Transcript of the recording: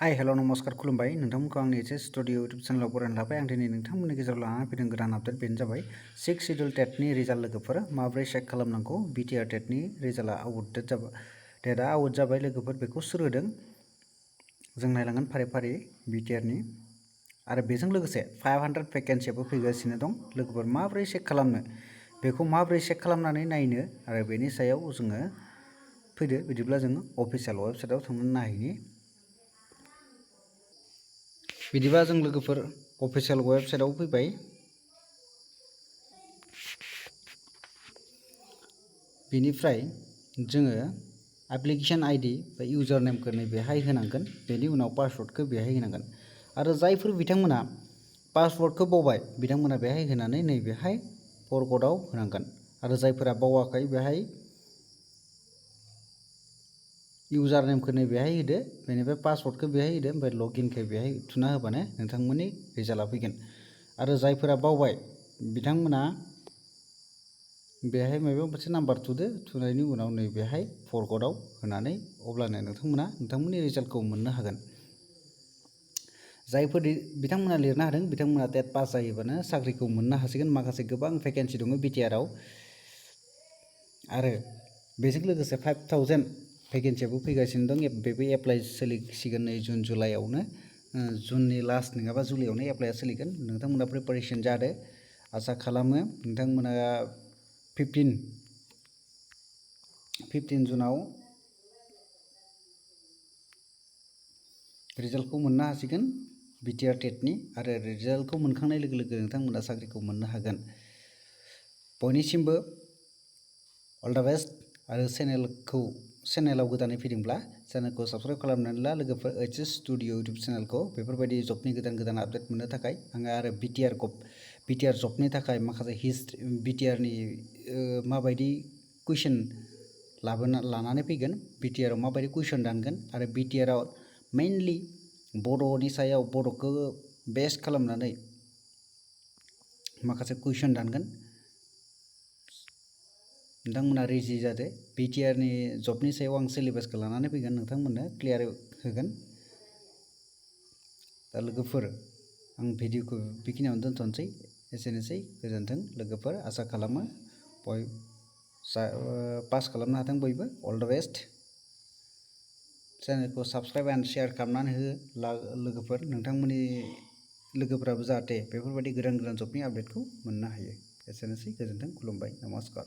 Hi hello' नमस्कार खुलुमबाय नोंथांमोनखौ आंनि एसे स्टुडिअ इउटुब चेनेलाव बरायना लाबाय। आं दिनै नोंथांमोननि गेजेराव लानानै फैदों गोदान आपडेट। बेनो जाबाय 6 शिड्युल टेटनि रिजाल्ट लोगोफोर माबोरै चेक खालामनांगौ। BTR टेटनि रिजाल्टआ डेटआ आउट जाबाय लोगोफोर। बेखौ सोर होदों जों नायलांगोन फारि फारि BTRनि। आरो बेजों लोगोसे 500 भेकेन्सियाबो फैगासिनो दं लोगोफोर। माबोरै चेक खालामनो, बेखौ माबोरै चेक खालामनानै नायनो आरो बेनि सायाव जोङो फैदो बिदिब्ला जोङो अफिसियेल वेबसाइटआव थांनानै नायहैनि। बिदिबा जों लोगोफोर अफिसियेल वेबसाइटआव फैबाय। बेनिफ्राय जोङो एप्लिकेशन आईडी बा इउजार नेमखौ नैबेहाय होनांगोन। बेनि उनाव पासवर्डखौ बेहाय होनांगोन। आरो जायफोर बिथांमोना पासवर्डखौ बावबाय बिथांमोना बेहाय होनानै नैबेहाय फरवर्डआव होनांगोन। आरो जायफोरा बावाखै बेहाय इउजार नेमखौ नैबेहाय होदो, बेनिफ्राय पासवर्डखौ बेहाय होदो, ओमफ्राय लगिनखौ बेहाय थुना होबानो नोंथांमोननि रिजाल्टआ फैगोन। आरो जायफोरा बावबाय बिथांमोना बेहाय माबा मोनसे नाम्बार थुनायनि उनाव नैबेहाय फरवर्डआव होनानै अब्लानो नोंथांमोननि रिजाल्टखौ मोननो हागोन। जायफोर बिथांमोना लिरनो हादों बिथांमोना टेट पास जायोबानो साख्रिखौ मोननो हासिगोन। माखासे गोबां भेकेन्सि दङ BTRआव। आरो बेजों लोगोसे 5000 भेकेन्सियाबो फैगासिनो दं। बेबो एप्लाइ सोलिसिगोन नै जुन जुलाइआवनो। जुननि लास्ट नङाबा जुलाइआवनो एप्लाइआ सोलिगोन। नोंथांमोना प्रिपारेसन जादो। आसा खालामो नोंथांमोना 15 जुनाव रिजाल्टखौ मोननो हासिगोन BTR टेटनि। आरो रिजाल्टखौ मोनखांनाय लोगो लोगो नोंथांमोना साख्रिखौ मोननो हागोन। बयनिसिमबो अल द बेस्ट। आरो चेनेलाव गोदानै फैदोंब्ला चेनेलखौ साबस्क्राइब खालामनानै ला लोगोफोर। HS स्टुडिअ इउटुब चेनेलखौ बेफोरबायदि जबनि गोदान आपडेट मोननो थाखाय। आङो आरो BTR जबनि थाखाय माखासे हिस्ट्रि BTRनि माबायदि कुइसन लानानै फैगोन, BTRआव माबायदि कुइसन दानगोन आरो BTRआव मेइनलि बर'नि सायाव बर'खौ बेस खालामनानै माखासे कुइसन दानगोन। नोंथांमोना रेडि जादो। BTRनि जबनि सायाव आं सिलेबासखौ लानानै फैगोन, नोंथांमोननो क्लियार होगोन। दा लोगोफोर आं भिडिअखौ बेखिनियावनो दोनथ'नोसै। एसेनोसै, गोजोन्थों लोगोफोर। आसा खालामो पास खालामनो हाथों बयबो। All the best. चेनेलखौ साबस्क्राइब एन्ड शेयार खालामनानै हो लोगोफोर। नोंथांमोननि लोगोफोराबो जाहाथे बेफोरबायदि गोदान जबनि आपडेटखौ मोननो हायो। एसेनोसै, गोजोन्थों, खुलुमबाय, नमस्कार।